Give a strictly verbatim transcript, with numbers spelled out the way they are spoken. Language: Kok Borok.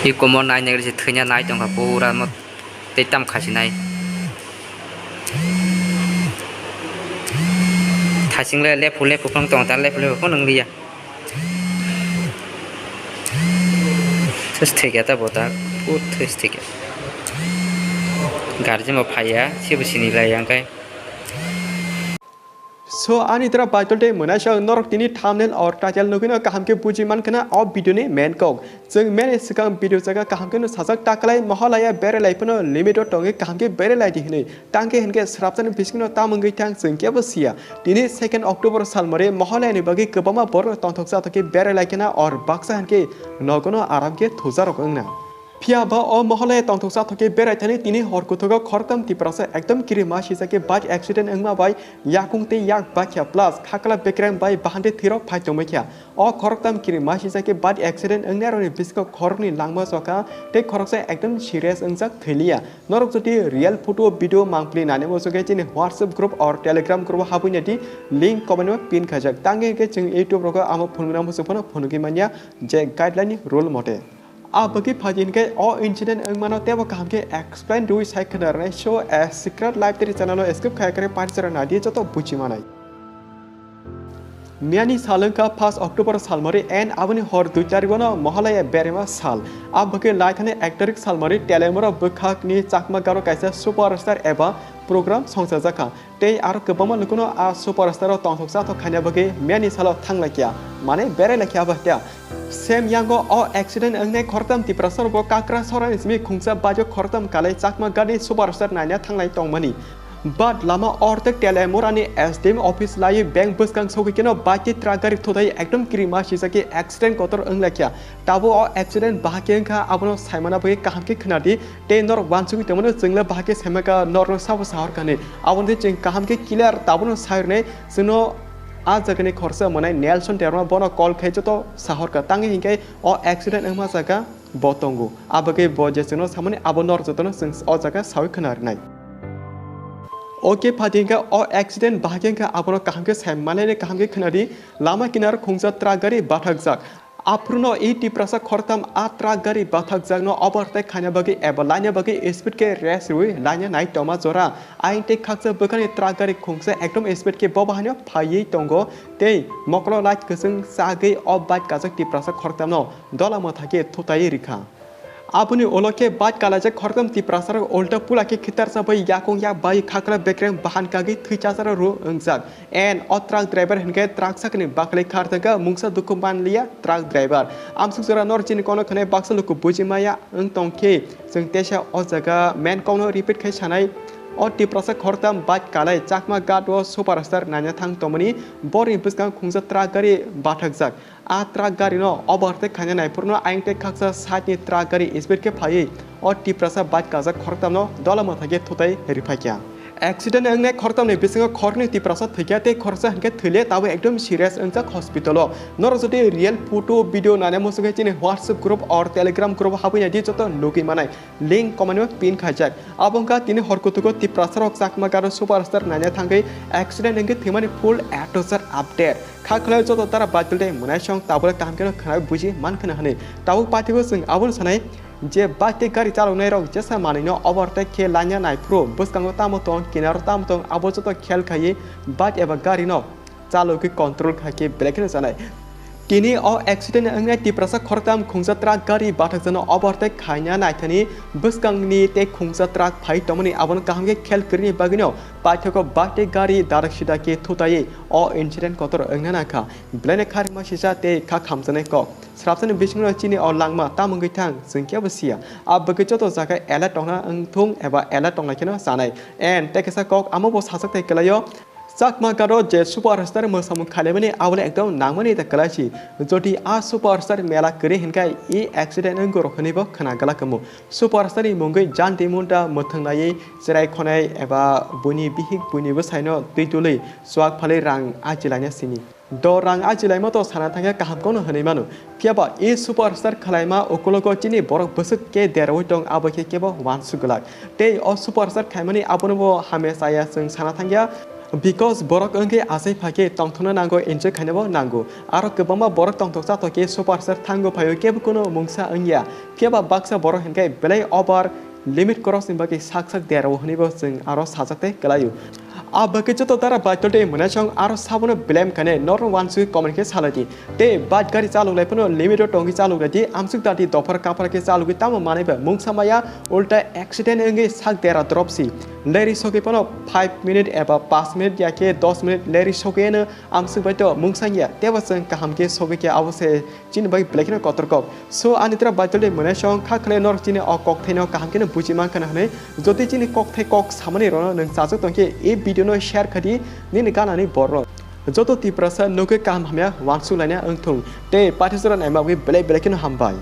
I komor nai nai se thwina nai tongkha pura mo tei tam khasinai. Thasing le lephu lephu phang tong ta lephu lephu phang nang liya. Thus thikya ta bota. Pur thus thikya. Guardian bo phaiya, sibo sini lai yang kai. So ani tara baitol tei mwnai sa norok tini thumbnail or title nugwino kaham khe buji mankha na o video ni main kok. Chwng mani swkang video jaga kaham khe no sajak taklai Mahalaya berai lai phano limit o tongwi kaham khe berai lai di hinwi. Tangkhe hinkhe srapsani bisingno tam wngwi thang chwng kebo siya. Tini second October salmari Mahalaya ni bagwi kwbangma borok tongthok chathok khe berai lai khena or baksa hinkhe nogono aram khe thujarok wngna. Phiya ba o Mahalaya tongthok chathok khe berai thani tini hor kuthugo khoroktham Tiprasa ekdom kiri ma sijak khe bike accident wngma bai yakung tei yak bakya plus khakla bekreng bai bahante thwirok phai tongbai kha. O khoroktham kiri ma sijak khe bike accident wngnairokni bisingo khoroknwi langma chokha tei khoroksa ekdom serious wngjak thwiliya. Norok jodi real photo video mangpili nani muchungkhe chini WhatsApp group or Telegram group o habwi naidi link comment o pin khaijak. Tangkhe hinkhe chwng YouTube rogo amo phunukna muchung phano phunugwi manya je guideline ni rule mote. A bagwi phaidi hinkhe o incident wngmano teibo kaham khe explain rwui sai khwna rwnai. So, a secret life teri channel o skip khai kare parchara naidi joto buji manai. Miyani sal wngkha first October salmari and aboni hor dui tarikgono Mahalaya berema sal. A bagwi lai thani ek tarik salmari Teliamura bwkhakni Chakma Garo kaisa superstar eba program songchajakha. Tei aro kwbangma lukuno a superstar o tongthok chathok khaina bagwi miyani salo thanglaikya, mane berai laikya abo hwnkhe. Same yango o accident wngnai khoroktham Tiprasa rokbo Kakrasora ni simi khungsa bike o khoroktham kalai Chakma gari superstar naina thanglai tongmani. But lama ortek Teliamura ni S D M office laiwi bank bwskang sogwi kheno bike tei truck gari thutai ekdom kirima sijak khe accident kotor wnglaikya. Tabuk o accident bahai khe wngkha, abono saimana bagwi kaham khe khwnadi. Tei norok uansugwi tongmano chwngla bahai khe saimaka norokno sabo sahorkha hinwi. Aboni tei chwng kaham khe clear tabono sai rwnai, chwngno a jagani khoroksa mwnai Nelson Debbarma bono call khai joto sahorkha. Tangwi hinkhe o accident wngma jaga bo tongo. Abagwi bo je chwngno samani abo norok jotono chwng o jaga sawi khwna rwnai. Ok, phaidi hinkhe o accident bahai khe wngkha, abono kaham khe sai manai kaham khe khwnadi. Lama kinaro khungsa truck gari bathakjak. Aphruno i Tiprasa khoroktham a truck gari bathakjakno overtake khaina bagwi eba laina bagwi speed khe race rwui laina nai tongma jora. Ayang tei khaksa bwkhani truck gari khungsa ekdom speed khe bo bahaino phaiwi tongo tei mokolo light kwchwng chagwi o bike kajak Tiprasa khoroktham no dola mwthai khe thutai rikha. Aboni ulo khe bike kalaijak khoroktham Tiprasarok ulta pula khe khitarsa bai yakung yak bai khakra bekreng bahan kagwi thwi chacharo rw wngjak. And o truck driver hinkhe truck sakni bakhli kharthangkha, mungsa dukhu manliya truck driver. Amsuk jora nor chini kono khwnai baksa luku buji maya wng tong khe, chwng teisa o jaga main kokno repeat khai sanai. O Tiprasa khoroktham bike kalai Chakma ghat o superstar naina thang tongmani, borni bwskang khungsa truck gari bathakjak. A truck gari no overtake khaina naiphuru no ayang tei khaksa side ni truck gari speed khe phaiwi o Tiprasa bike kajak khoroktham no dola mwthai khe thutai riphaikha. Accident wngnai khoroktham ni bisingo khoroknwi Tiprasa thwikha tei khoroksa hinkhe thwile, tabuk ekdom serious wngjak hospital o. Norok jodi real photo video nana muchungkhe chini WhatsApp group or Telegram group o habwi naidi joto nugwi manai. Link comment o pin khaijak. Abo wngkha tini hor kutugo Tiprasa rok Chakma ghat o superstar naina thangwi accident wngwi thwimani full A to Z update. Kha khwlai joto tara bike tei mwnaisong tabole kaham kheno khwnawi buji man khwna hwnwi. Tabuk paithago chwng abono sanai je bike tei gari chaloknai rok jesa manwino overtake khe laina naiphuru bwskango tamo tong, kinaro tamo tong, abo joto khel khaiwi bike eba gari no chalogwi control khai khe belai kheno chanai. Tini o accident wngnai Tiprasa khoroktham khungsa truck gari bathakjakno overtake khaina naithani bwskangni tei khungsa truck phai tongmani, abono kaham khe khel kwrwini bagwino paithago bike tei gari darak sida khe thutaiwi o incident kotor wngna nangkha. Belaino kha rima sisa tei kha khamjaknai kok. Srapsani bisingno chini o langma tamo wngwi thang, chwng kebo siya. A bagwi joto jaga alert tongna wngthung eba alert tonglai kheno chanai. And tei kisa kok amo bo sajak tai kwlaio. Chakma ghat o je superstar mwsamung khailaimani, abole ekdom nangmani ta kwlaisi. Jodi a superstar mela kwrwi hinkhe i accident wngwi rok hinwi bo khwna glak omo. Superstar ni mungwi janti munta mwthang naiwi cherai khonai eba buini bihik buini bwsaino twi tuli chuak phalwi rang ajilaina simi. Do rang ajilaima to sana thangya kaham kono hinwi mano. Phiya ba i superstar khwlaima ukulogo chini borok bwswk khe deraui tong, abo khe kebo uansuk glak. Tei o superstar khaimani abono bo hamya chaya chwng sana thangya. Because borok wngkhe achai phakhe tongthokna nango, enjoy khainabo nango. Aro kwbangma borok tongthok chathok khe super star thango phaio kebo kuno mungsa wngya. Phiya ba baksa borok hinkhe belai over limit cross ni bagwi sak sak derao hwnwibo chwng aro sajak tei kwlaio. A bagwi joto dara baitol tei mwnaisong aro sabono blame khainai norok wansugwi comment khe salai di. Tei bike gari chalok lai phano limit o tongwi chalok lai di, amsuk dati dophar kaphar khe chalogwi tamo manai ba mungsa maya, ulta accident wngwi sak dera drop si. Leri sogwi phano five minute eba panch minute ya khe dos minute leri sogwi no amsuk bai to mungsa ya, tebo chwng kaham khe sogwi khe abo se chini bai belai kheno kotor kok. So ani tra baitol de mwnaisong kha khwlai norok chini o kokthai no kaham kheno buji man khana hwnwi, jodi chini kokthai kok samani rono nwng chajak tongkhe e video no share khadi nini ganani borno. Joto Tiprasa nugwi kaham hamya wansuk laina wngthung tei paithajora naima bagwi belai belai kheno hambai.